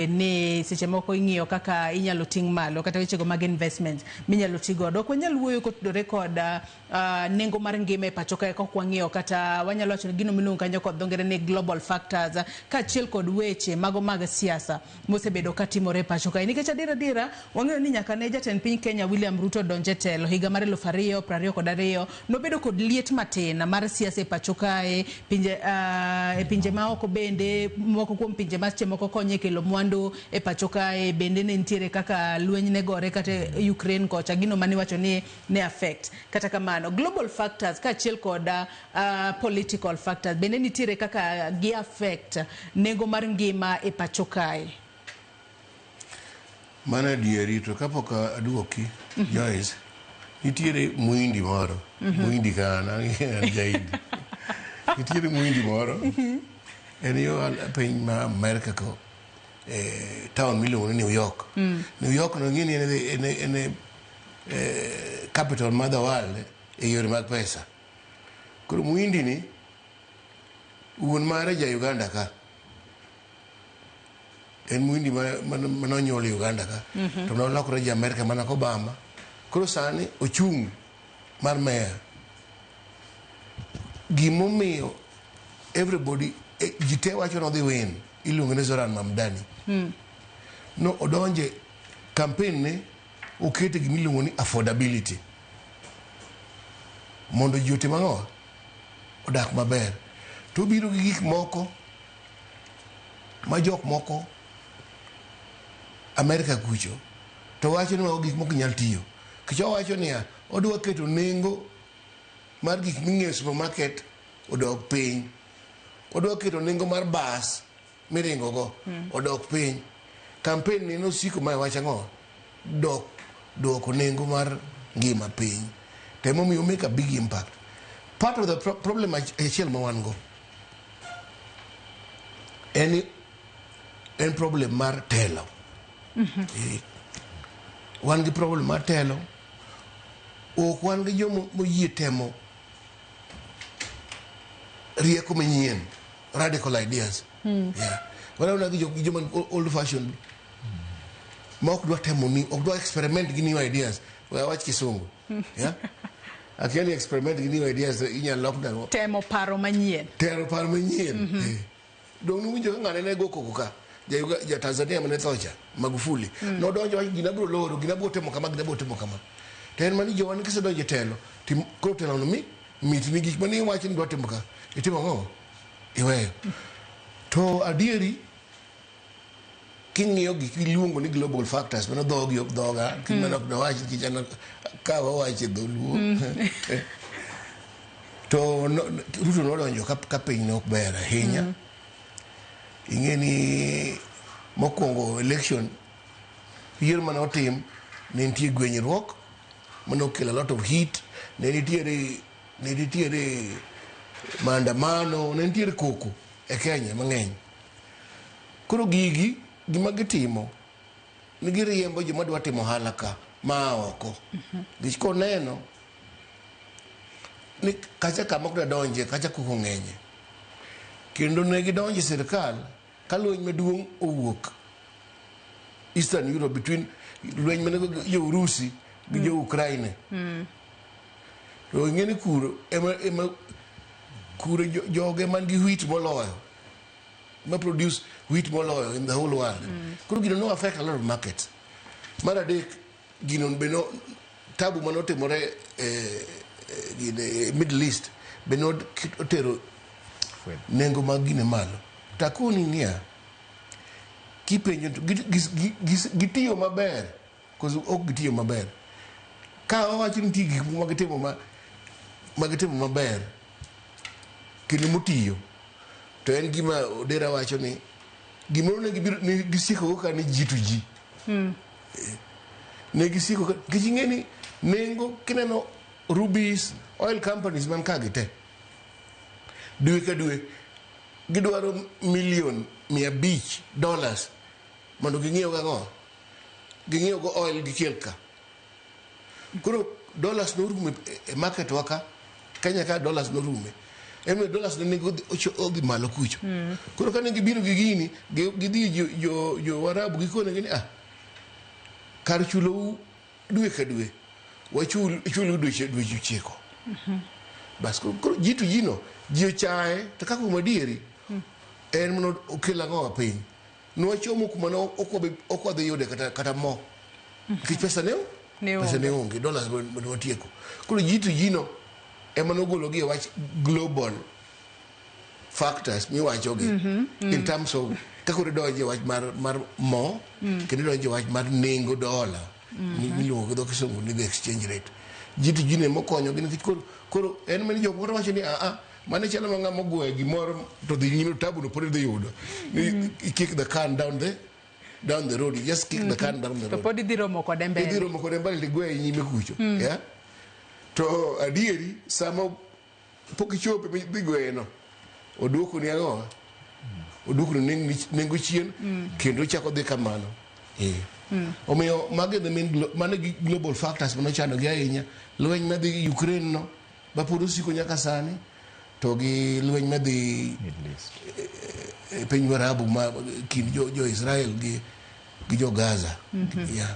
Ni seche moko ing'iyo kaka inyalo ting' malo kata wechego mag investment minyalo ti godo. Ok wanyal wuoyo kotudore kod nengo mar ngima e pacho kae kok wang'iyo kata wanyalo wacho ni gino miluongo kanyo kod dho ngere ni global factors kaachiel kod weche mago mag siasa mosebedo katimore e pacho kae. Nikech adier adiera wang'eyo ni nyaka ne jatend piny Kenya William Ruto donj e telo higa mar 2022 nobedo kod liet matin mar siasa e pacho kae pinje e pinje maoko bende moko kuom pinje ma seche moko konyo e kelo mwandu e pacho kae bende ne nitiere kaka lweny ne gore kata Ukraine kocha gino mane iwacho ni ne affect. Kata kamano global factors kaachiel kod political factors bende nitiere kaka gi affect nengo mar ngima e pacho kae. Mano adieri to kapok aduoki Joyce, nitiere muhindi moro, muhindi ka an, an jahindi. Nitiere muhindi moro, en yo piny ma Amerka ko, e town miluongo ni New York. New York no ing'e ni en e capital mar the world e yore mag pesa. Koro muhindi ni, wuon mare ja Uganda ka. En muhindi mane onyuol Uganda ka. To nolokore ja Amerka mana ka Obama. Koro sani ochung' mar mayor. Gimomiyo everybody, ji te wacho nodhi win, iluongo ni Zohran Mamdani. No odonje campaign ne okete gimiluongo ni affordability. Mondo ji otim ang'o? Odak maber. To obiro gi gik moko ma jok moko Amerika kucho to wacho ni mago gik moko nyal tiyo. Nikech owacho niya, odwa keto nengo mar gik ming'iewo e supermarket odok piny. Odwa keto nengo mar bas miringo go odok piny. Campaign ni nosiko ma wacho ang'o? Dok duoko nengo mar ngima piny. To emomiyo make a big impact. Part of the problem achiel ma wan go en problem mar telo. Wan gi problem mar telo. Ok wan gi joma moyie temo rieko manyien, radical ideas. Yeah. Wan gi joma old fashion ma ok dwa temo ni, ok dwa experiment gi new ideas. We awach kisungu. Yeah? Akia ni experiment gi new ideas inyalo lok nang'o? Temo paro manyien. Tero paro manyien. Dong nuwinjo ka ng'ane ne go koko ka. Ja Tanzania mane tho cha, Magufuli. Nodonjo wacho gina biro loro, gina biro timo kama, gina biro timo kama. To en mani jowa ni kisedonjo e telo, tim koro telo no mi mitni gik mane iwacho ni dwa timo ka. Itimo ang'o? Iweyo. To adieri king'iyo gik miluongo ni global factors, mano dhogi ok dhoga, mano ok dawach nikech an ka wawacho e dholuo. To no, Ruto nodonjo ka piny ne ok ber ahinya. Ing'e ni mokwongo election yiero mane otim ne nitie gwenyruok mane okelo a lot of heat, ne nitiere maandamano, ne nitiere koko e Kenya mang'eny. Koro gigi gima gitimo ni giriembo joma dwa timo ohala ka maa oko. Nikech koneno ni kacha kama ok donje kacha koko ng'enye. Kendo ne gidonjo e sirikal ka lweny maduong' owuok Eastern Europe between lweny mane jo Urusi gi jo Ukraine. To ing'e ni kuro ema kuro joge man gi wheat moloyo ma produce wheat moloyo in the whole world. Koro gino no affect a lot of markets. Mar adek gino be no tabu manotimore gine Middle East be notero nengo mag gine malo. Takoni niya kipenjo to gitiyo maber koso ok gitiyo maber. Ka wawacho ni nitie gik moko magitimo ma gitimo maber kendo motiyo to en gima Odera wacho ni gimoro ne gibiro ne gisiko go ka ni ji to ji. Ne gisiko ka nikech ing'e ni nengo kineno Rubis oil companies man ka gi te dwe ka dwe gidwaro milion $500 mondo ging'iew gang'o ging'iew go oil gikel ka. Koro dollars norumo e market wa ka Kenya ka dollars norume. Ema dollars ne nengo odhi malo kucho. Koro kane gibiro gi gini, gidhi jo Warabu gikonegi ni ah, kar chulou dwe ka dwe, wachul chulu dweche 9. Bas koro ji to ji no ji ochaye to kaka kuom adieri en mondo okel ang'owa piny. Nwachomo kuma ne ok wadhi yude kata mo. Nikech pesa ne Ne pesa ne onge, dollars ne watieko. Koro ji to ji no ema nogologi e wach global factors miwachogi in terms of kaka koro idonjo e wach mar mo kendo idonjo e wach mar nengo dola miluongo gi dho kisungu ni the exchange rate. Ji to ji ne mokonyogi nikech koro en mana jok moko wacho ni aa mane chalo ma ng'ama ogoyo gimoro to dhi nyime to tabu no pod idhi yudo. Ni kick the can down the road, you just kick the can down the to road. Pod idhi romo kode Idhi mbele. Romo kode mbele tigweye nyime kucho. Yeah? To adieri sama pok ichope midhi gweye no oduoko ni ang'o? Oduoko ni nengo chien kendo ochako dhi kamano. Eh. Omiyo magi the main mano gi global factors manochando gi ahinya. Lweny madhi Ukraine no ma pod osiko nyaka sani to gi lweny madhi Middle East. E piny Warabu ma kind jo Israel gi jo Gaza. Yeah.